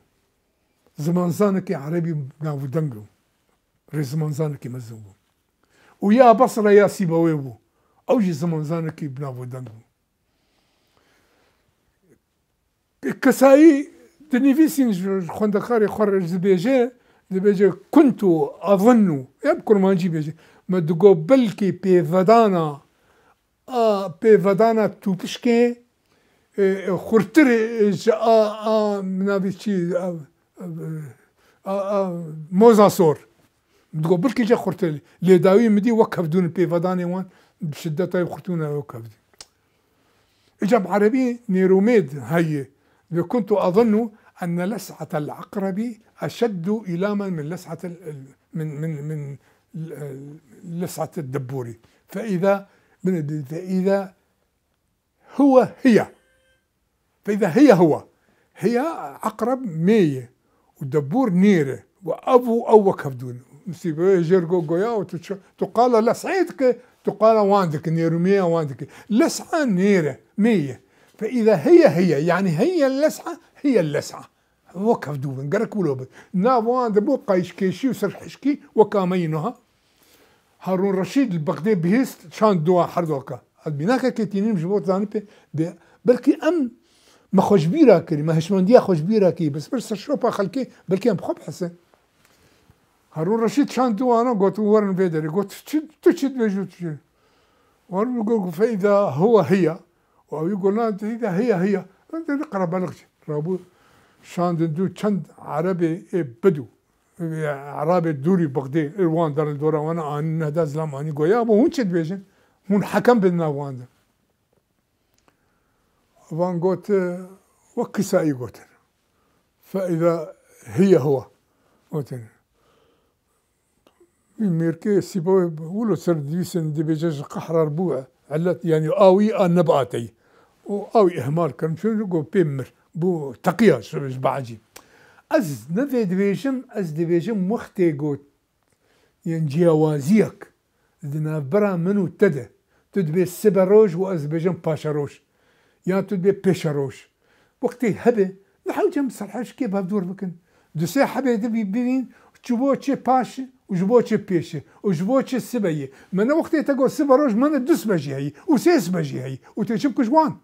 Zimanzanekî erebî navûdeng bû. Rêzimanzanekî mezin bû. Û ya Basra ya Sîbawê bû. Ew jî zimanzanekî bi navûdeng bû. Kisaî dinivîsîn ji xwendekarê xwe re dibêje, dibêje, "Kuntu azunnu", ya bi kurmancî bêje, me digot, belkî pêvedana a pêvedana tûpişkê, e, e, xurtir, e, ji a, a, navê çi, a, a, a, a, moza sor. Digo, bilkî jê xurtir. Lê dawî min dî wek hevdûn pêvedanê wan, bi şideta xurtûna wek hevdûn. Îca bi erebî nêromêd heye. Ve kuntu azunnu enne les'atel eqrebi eşeddu ilamen min les'atel, min, min, min, les'atel debbûrî. Fe îza, min, fe îza huwe hiye. Fe îza hiye huwe. Heya eqreb mê ye. Û debûr nêr e. Û ev û ew wek hev dûn. Misîbeyê jêr go goya û tu çi, tu qala les'ê dike, tu qala wan dike, nêrûmêya wan dike. Les'a nêr e, mê ye. Fe îza hiye hiye, yanî hiye les'a, hiye les'a. Wek hev dû bin, gerek wilo bin. Nav wan de bû qayîşkêşî û serhişkî weka me yî niha. Harûn Reşîd li Bexdê bihîst, şand dû wan her doka. Ez bînakekê tînim ji bo zanî pê, bê, belkî em me xwe ji bîra kirî, me hişmendiya xwe ji bîra kirî, bes bir ser şopa xelkê, belkî em xwe bihesin. Harûn Reşîd şand dû wana got, werin vê derê. Got, çi, tu çi dibêjî, tu çi? Werin got, fe îza huwe hiya. Û ew got, na, fe îza hiya hiya. Em dê qerebelix jî. Rabû şandin dû çend Erebê ê bidû. Erabê dûrî Bexdê, ê wan derin dora wana anî nehda zilam anî goya, bo hûn çi dibêjin? Hûn hekem bin nav wan de. Van got, wek kisayî gotin. Fe îza hiye huwe. Gotin. Wî mêrkê sîbawê wilo ser dîvîsên dibêje ji qehrar bû elet, yanî awî a nebate. Û awî ihmal kirin, çûn go pê mir. Bû teqiya ji, ji baecî. Ez ne vê dibêjim, ez dibêjim wextê got yên ciyawaziyek di navbera min û te de, tu dibê sibe roj û ez dibêjim paşe roj, yan tu dibê pêşe roj. Wextê hebe, ne hewce em serhişkê bevdor bikin. Du sê hebê di bî bivîn, ji bo çi paş e û ji bo çi pêş e û ji bo çi sibe ye. Me ne wextê te got sibe roj, me ne du sibe jî heyî û sê sibe jî heyî û tê çi bikij wan.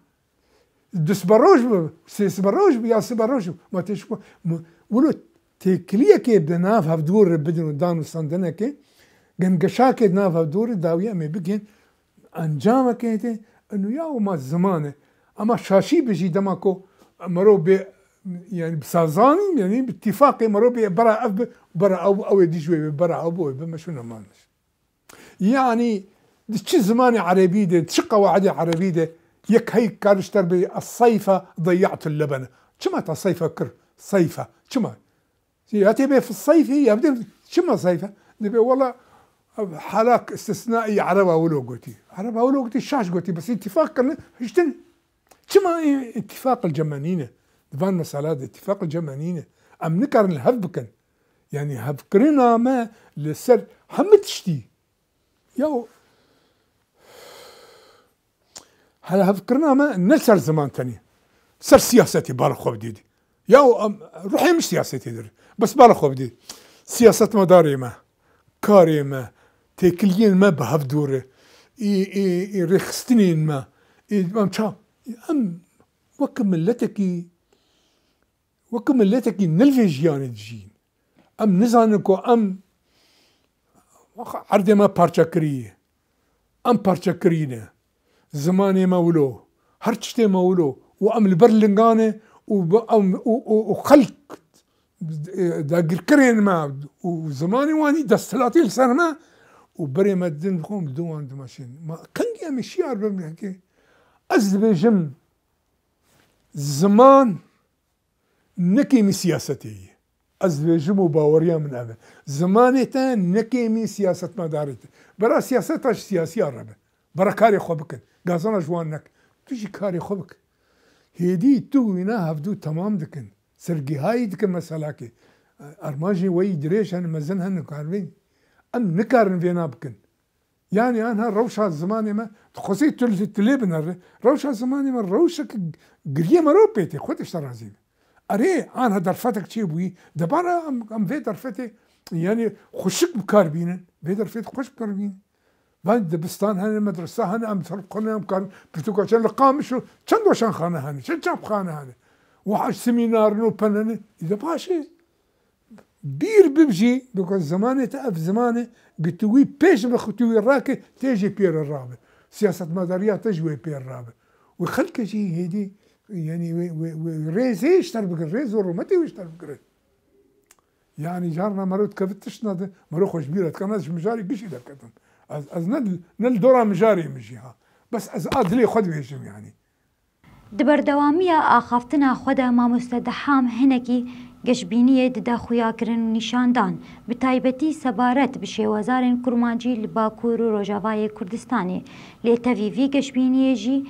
Du sibe roj bi, sê sibe roj bi ya sibe roj bi. Ma tê ji ku, ma, wilo têkiliyekê di nav hevdû re bidin û dan û standinekê, gengeşakê di nav hevdû re dawî em ê bigên encamekê tê, inu ya û ma ziman e. Ema şaşî bi jî dema ku mero bê, yani bi sazanî, yani bi tîfaqê mero bê bera ev bi, bera ew, ew ê dî ji wê bi, bera ew bi, wê bi, me şûne mal. Yanî di çi zimanê erebî de, di çi qewaidê erebî de yek heyî kar ji te re bê, "Es-sayfe deyya'tul lebene." Çima te sayfe kir? Sayfe. Çima? Ya tê bê fi sayfî, ya bidê çima sayfe? Dibê wela halak istisnaî ereba wilo gotî. Ereba wilo gotî, şaş gotî, bes îtîfaq kirine, hiştin. Çima î-, îtîfaq li cem me nîne? Di van mesela de îtîfaq li cem me nîne. Em nikarin li hev bikin. Yanî hevkirina me li ser hemû tiştî. Ya hele hevkirina me ne li ser ziman tenê. Ser siyasetê bala xwe bidê. Ya em, ruhê min siyasetê dir. Bes bala xwe bidê. Siyasetmedarê me, karê me, têkiliyên me bi hev dûr e. Ê, ê, ê rêxistinên me. Ê, em ça, em wek miletekî, wek miletekî ne li vê jiyanê dijîn. Em nizanin ku em erdê me parçekirî ye. Em parçekirî ne. Zimanê me wilo. Her tiştê me wilo. Û em li ber lingan e û bi-, em, û, û, û xelk, e, dagirkerên me û zimanê wan î desthilatî li ser me û berê me didin xwe em li dû wan dimeşin. Ma kengî em ê şiyar bibin heke? Ez dibêjim ziman ne kêmî siyasetê ye. Ez dibêjim û baweriya min ev e. Zimanê te ne kêmî siyasetmedarê te. Bera siyaseta ji siyasiya re be. Bera karê xwe bikin. Gazana ji wan nekin. Tu jî karê xwe bike. Hêdî tu wîna hevdû temam dikin. Sergihayî dikin meselakê. Armanjên we yî dirêj hene, mezin hene, karibên. Em nikarin vêna bikin. Yanî anha rewşa zimanê me, dixwazî tu li, tu lê binere. Rewşa zimanê me rewşeke giriyê mero pê tê, xwe tişta razî be. Erê, anha derfetek çêbûyî, debara em, em vê derfetê, yanî xweşik bi kar bînin, vê derfetê xweş bi kar bînin. Van dibistan hene, medresa hene, em ser xwe ne em karin, pirtûka çend li Qamişlo, çend weşanxane hene, çend çapxane hene. Wiha semînarin û pen hene, î de baş e. Bîr bib jî, biko zimanê te ev ziman e, gi tu wî pêş bixî, tu wî rake, tê jî pê re rabe. Siyasetmedariya te ji wê pê re rabe. Wê xelkê jî hêdî, yanî wê, wê, wê rêzê ji te re bigirin, rêz û rûmetê wê ji te re bigirin. Yanî carna mero dikevit tiştna de, mero xwe ji bîr re dikana, ez ji mijarê gişî derketim. Ez, ez ne, ne li dora mijarê min jî ha. Bes ez a dilê xwe dibêjim yanî. Di berdewamiya axaftina xwe de mamoste Deham hinekî geşbîniyê dide xuyakirin û nîşandan, bi taybetî sebaret bi şêwezarên kurmancî li Bakur û Rojavayê Kurdistanê. Lê tevî vî geşbîniyê jî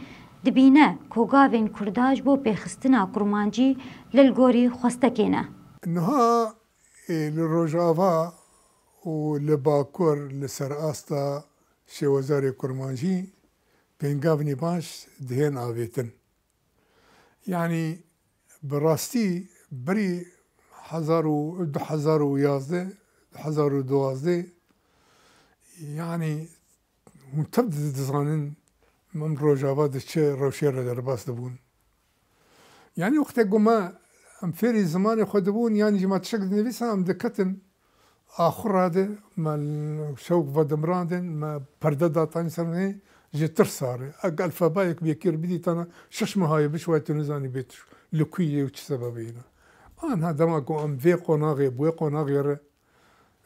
Dibîne ku gavên Kurda ji bo pêxistina kurmancî li gorî xwestekê ne. Niha e, li Rojava û li Bakur li ser asta şêwezarê kurmancî pêngavnî baş dihên avêtin. Yanî bi rastî berî hezar û du hezar û yazdeh, du hezar û duwazdeh, yanî hûn tev dizanin em Rojava di çi rewşê re derbas dibûn. Yanî wextê ku me em fêrî zimanê xwe dibûn, yanî jî me tiştek dinivîsan, em diketin axura de, me şewq vedimirandin, me perde datanî ser wê ji tirsa re. Eg elfebayek bi yekê re bidîtana, şeş meha ye biçû, tu nizanî bê tu li ku yê û çi sebebê yîna. Anha dema ku em vê qonaxê, bi wê qonaxê re,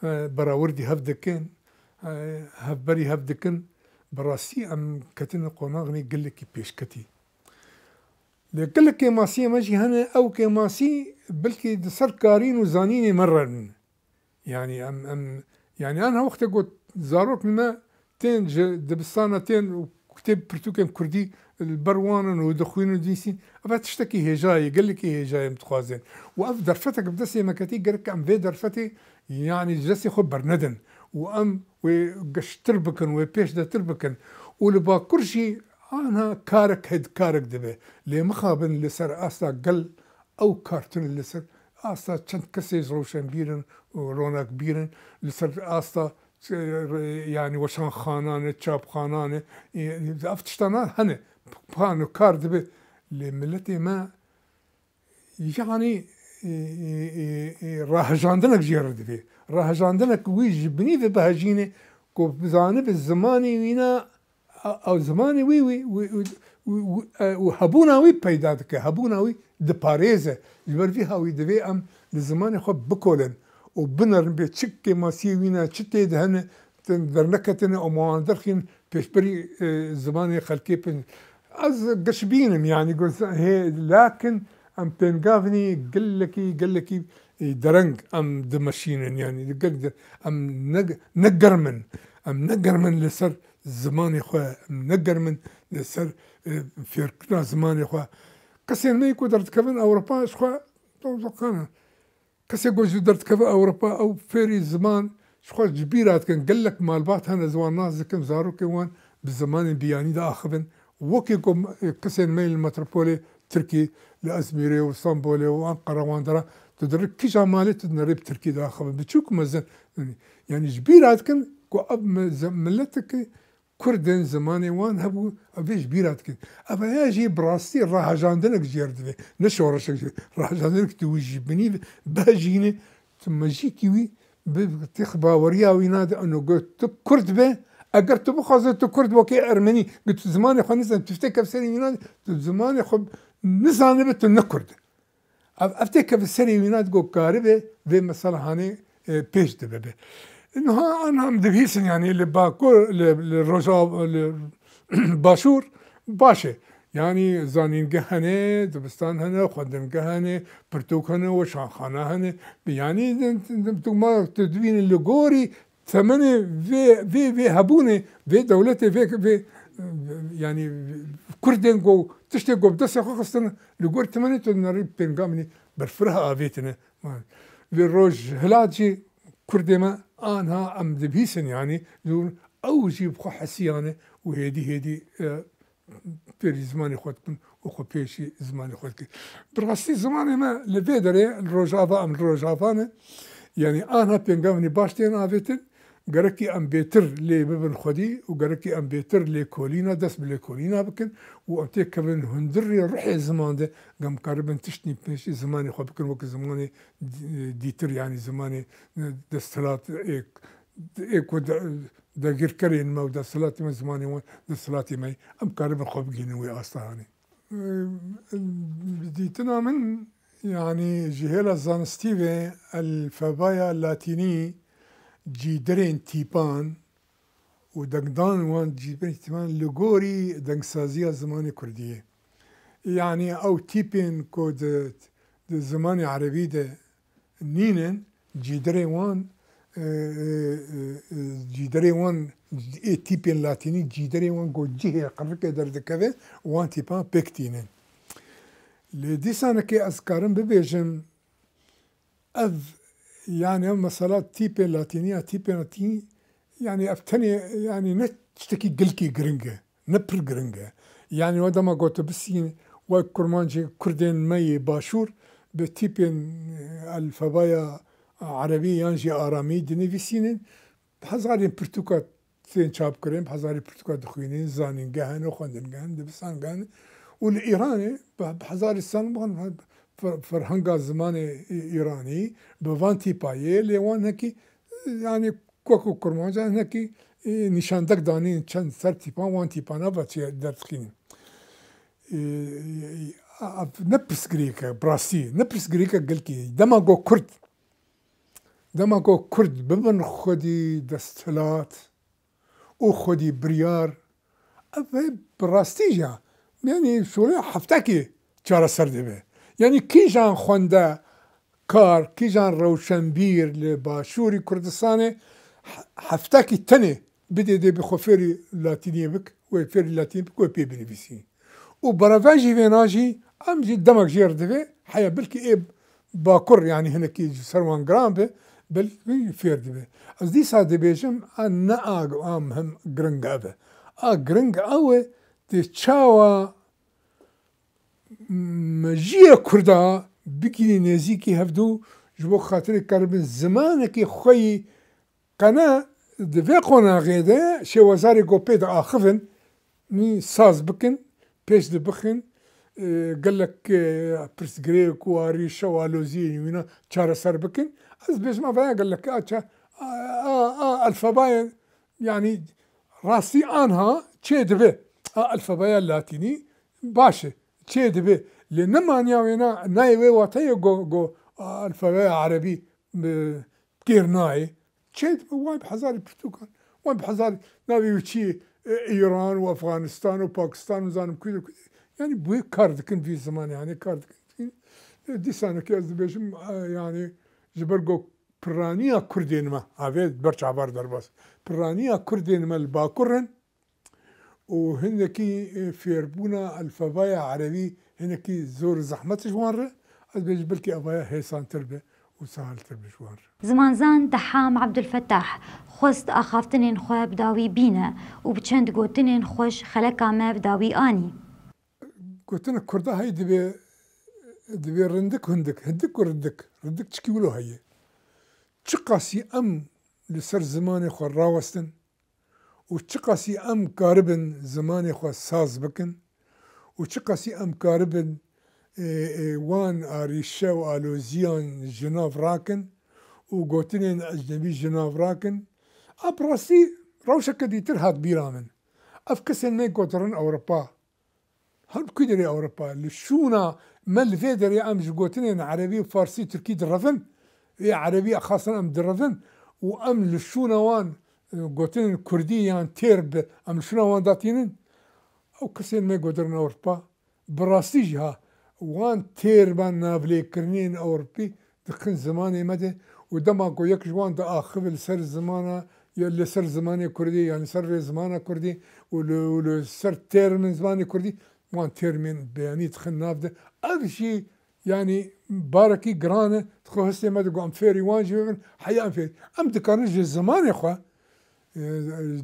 e, berawerdî hev dikin, e, hevberî hev dikin, bi rastî em ketine qonaxê gelekî pêşketî. Lê gelek kêmasiyê me jî hene, ew kêmasî belkî di ser karîn û zanînê me re ne. Yanî em, em, yanî anha wextê ku zarokên me tên ji dibistana tên û kitêb pirtûkên kurdî li ber wan in û dixwînin û dinîsîn, ev tiştekî hêja ye, gelekî hêja ye em dixwazin. Û ev derfetek bi destê me ketî, gerek em vê derfetê yanî ji destê xwe bernedin û em wê geştir bikin, wê pêşdetir bikin. Û li Bakur jî anha karek hêdkarek dibe. Lê mixabin li ser asta gel ew kar tune, li ser asta çend kesê ji rewşenbîr in û ronakbîr in, li ser asta, e, yanî weşanxanan e, çapxanan e, e, ev tiştana hene, pan û kar dibe. Lê miletê me, yanî, e, e, e, e, rahijandinek jê re divê. Rahijandinek wî ji binî ve bihejîne ku bizanibe zimanê wîna, a, a, zimanê wî, wî, wî, wî, wî, wî, e, û hebûna wî peyda dike, hebûna wî diparêze. Ji ber vî hawî divê em li zimanê xwe bikolin û binerin bê çi kêmasiyê wîna, çi tê de hene, derneketine û me wan derxîn pêşberî, e, zimanê xelkê pê. Ez gişbîn im, yanî got, hê, lakin em pêngavnî gelekî, gelekî, e, dereng em dimeşînin, yanî gel-, em ne, ne germ in, em ne germ in li ser zimanê xwe, em ne germ in li ser, e, fêrkirina zimanê xwe. Kesên me ku derdikevin Ewropa ji xwe dozokan in. Kesê ku ji derdikeve Ewropa, ew fêrî ziman ji xwe ji bîra dikin. Gelek malbat hene, ez wan nas dikim, zarokên wan bi zimanên biyanî diaxivin. Wekî ku kesên me yên li metropolê Tirkî, li Ezmîrê û Stenbolê û Enqera wan dera, tu dirik kîja malê tu dinerê bi Tirkî diaxivin. Biçûk mezin. Yanî ji bîra dikin ku ev mi-, ze-, miletekî Kurd in, zimanê wan hebû, ev ê ji bîra dikin. Ev ya jî bi rastî rahijandinek jê re divê. Ne şoreşek jê. Rahijandinek tu wî ji binî bihejînî, tu mejîkî wî bi têx baweriya wî nade. Eno got tu Kurd be, eger tu bixwaze tu Kurd wekî Ermenî, got tu zimanê xwe nizanî, tu têkev serê wî nade, tu zimanê xwe nizanibe tu ne Kurd e. Ev, ev têkeve serê wîna digo karibe vê mesela hanê, e, pêş dibe be. Niha an em dibihîsin, yanî li Bakur, li, li Rojava, li Başûr baş e. Yanî zanîngeh hene, dibistan hene, xwendingeh hene, pirtûk hene, weşanxane hene. Yanî tu, tu, tu, ma tu dibînî li gorî temenê vê, vê, vê hebûnê, vê dewletê, vê, vê, yanî Kurdên ku tiştê ku bi destê xwe xistin, li gor temenê tu nerî pêngavnî berfireh avêtine. Vê roj hilat jî Kurdê me anha em dibihîsin, yanî ew jî bi xwe hesiyane û hêdî hêdî, e, fêrî zimanê xwe dikin û xwe pêşî zimanê xwe dikin. Bi rastî zimanê me li vê derê, li Rojava, em li Rojava ne. Yanî anha pêngavnî baş tên avêtin, gerekî em bêtir lê bibin xwedî û gerekî em bêtir lêkolîna, dest bi lêkolîna bikin û em têkevin hundirê ruhê ziman de, em karibin tiştî pêşî zimanê xwe bikin, wekî zimanê dî-, dîtir, yanî zimanê desthilat ê, ê ku de-, dagirkerên me û desthilatê me, zimanê wan desthilatê me ye. Em karibin xwe bigihînin wê asta hanê. Bi dîtina min, yanî ji hêla zanistî ve elfebaya latînî cîdirên tîpan û dengdan wan cîdirên tîpan li gorî dengsaziya zimanê kurdî ye. Yanî ew tîpên ku di, di zimanê erebî de nînin, cîdirê wan, e, e, e, e, cîdirê wan ê tîpên latînî cîderê wan ku cihê qirikê derdikeve, wan tîpan pêk tînin. Lê dîsanekê ez karim bibêjim, ev, yani ev mesela tîpê latînî ya tîpê latînî, yani ev tenê, yani ne tiştekî gilkî giring e, ne pir giring e. Yani o dema gotibisîn wek kurmancê kurdên me yê başûr bi tîpên, e, alfabaya erebî yan jî aramî dinivîsînin, hezarên pirtûka tên çapkirin, bi hezarê pirtûka dixwînin, zanîngeh hene, xwendingeh hene, dibistangeh hene. Û li Îranê bi, bi hezarê sal, fer-, ferhenga zimanê Î-, Îranî bi van tîpa yê, lê wan hinekî, yani, wek ku kurmanca hinekî, e, nîşandek danîn çend ser tîpan, wan tîpana ve çi derdixînin. E, e, a-, a-, ne pirsgirêk e, bi rastî, ne pirsgirêk e gilkî. Dema ku Kurd, dema ku Kurd bibin xwedî desthilat û xwedî biryar, ev ê bi rastî jî, yani şolê heftekî çareser dibe. Yani kîjan xwende kar, kîjan rewşenbîr li Başûrî Kurdistanê he-, heftekî tenê bidê dê bi xwe fêrî latîniyê bik, wê fêrî latînî bik, wê pê binivîsî. Û berevan jî vêna jî, em jî demek jê re divê, heya belkî ê bakur, yani hinekî ji ser wan giran be, belkî fêr dibe. Ez dîsa dibêjim, a ne a, a muhim giring ev e. A giring ew e, tê çawa mejiyê Kurda bigihînî nêzîkî hevdû, ji bo xatirê karibin zimanekî xwe yî qene di vê qonaxê de şêwazarê ku pê diaxivin, nî saz bikin, pêş dibixin, e, gelek, e, pirsgirêk û arîşe û aloziyên wîna çareser bikin. Ez dibêjim, ev ya gelek a ça-, a, a, a alfabayê, yani rastî anha çê dibe. A alfabaya latînî baş e, çê dibe. Lê nemaniya wêna nayê wê wateyê go, go, a alfabaya erebî, e, kêr nayê. Çê dibe, wan bi hezarî pirtûkan, wan bi hezarî navê wî çi ye, e, Îran û Efxanistan û Pakistan û zanim kuyê kuyê. Yani bu kar dikin vî zimanê, yani kar dikin. E, dîsanekê ez dibêjim, e, yani ji ber ku piraniya Kurdên me, avê ber çavar derbas, piraniya Kurdên me li Bakur in, û hindekî, e, fêrbûna alfabaya erebî hinekî zor û zehmet ji wan re, ez bêjim belkî evaya hêsantir be û sehaltir be ji wan re. Zimanzan Deham Ebdulfetah xwest axaftinên xwe bi dawî bîne û bi çend gotinên xweş xeleka me bi dawî anî. Gotina Kurda heye divê, divê rindik hundik, hindik û rindik, rindik çikî wilo heye. Çiqasî em li ser zimanê xwe rawestin, û çiqasî em karibin zimanê xwe saz bikin û çiqasî em karibin, e, e, wan arîşe û aloziyan ji nav rakin û gotinên ecnebî ji nav rakin, a bi rastî rewşeke dîtir hat bîra min. Ev kesên me ku dirin Ewropa, her bi ku derê Ewropa, li şûna me li vê derê em ji gotinên erebî, farsî, tirkî direvin, ê erebî xasan em direvin û em li şûna wan, e, gotinên kurdî yan têr bi, em li şûna wan datînin. Ew kesên me ku dirin Ewropa, bi rastî jî ha, wan têrba navlêkirinên Ewropî dixin zimanê me de û dema ku yek ji wan diaxive li ser zimana, ya li ser zimanê kurdî, yan li ser rêzimana kurdî û li, û li ser têrmên zimanê kurdî, wan têrmên beyanî dixin nav de. Ev jî, yanî, barekî giran e, dixwe hestê me de ku em fêrî wan jî bibin, heya em fêrî. Em dikarin ji zimanê xwe, e,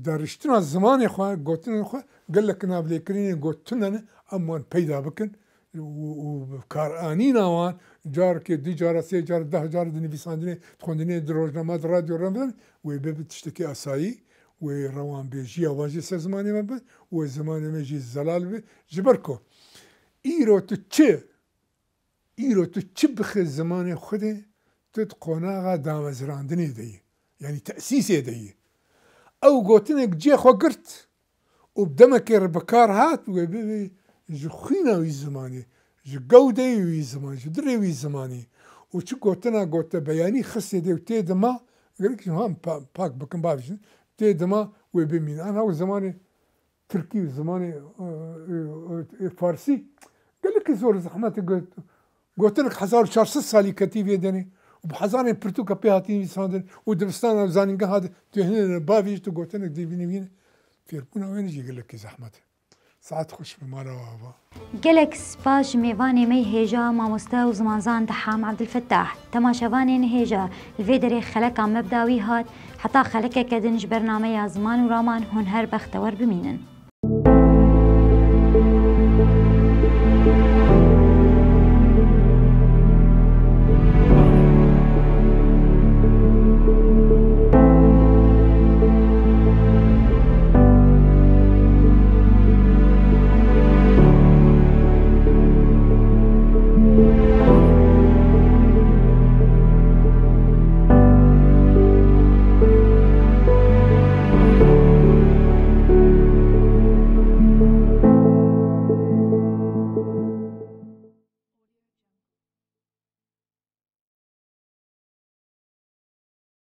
dariştina zimanê xwe, gotinên xwe, gelek navlêkirinên ku tune ne, em wan peyda bikin û, û bi karanîna wan, carekê, du cara, sê cara, deh cara di nivîsandinê, di xwendinê, di rojnama, di radyo re bibin, wê bibe tiştekî asayî, wê rewanbêjiya wan jî ser zimanê me be, wê zimanê me jî zelal be. Ji ber ku îro tu çi, îro tu çi bixî zimanê xwe de, tu di qonaxa damezrandinê de yî, yanî tesîsê de yî. Ew gotinek cihê xwe girt û bi demekê re bi kar hat, wê bibê ji xwîna wî zimanê, ji gewdeyê wî zimanê, ji dirê wî zimanê. Û çi gotina gote beyanî xistê dê û tê dima, gerek ji han pa-, pak bikin, bavêjin, tê dima wê bimîne. Ana ew zimanê tirkî û zimanê, e, e, e, farsî gelekî zor zehmet e got-, gotinek hezar û çar sed salî ketî vê denê. Bi hezarên pirtûka pê hatin nivîsandin û dibistana û zanîngeha de tu hînê bavêjî, tu gotinek dê bînî wî ne. Fêrbûna wê jî gelekî zehmet e. Saet xweş bi mala we ava. Gelek spas ji mêvanê me yê hêja, mamoste û zimanzan Deham Ebdulfetah. Temaşevanên hêja, li vê derê xeleka me bi dawî hat, heta xelekeke din ji bernameya Ziman û Raman hûn her bextewer bimînin.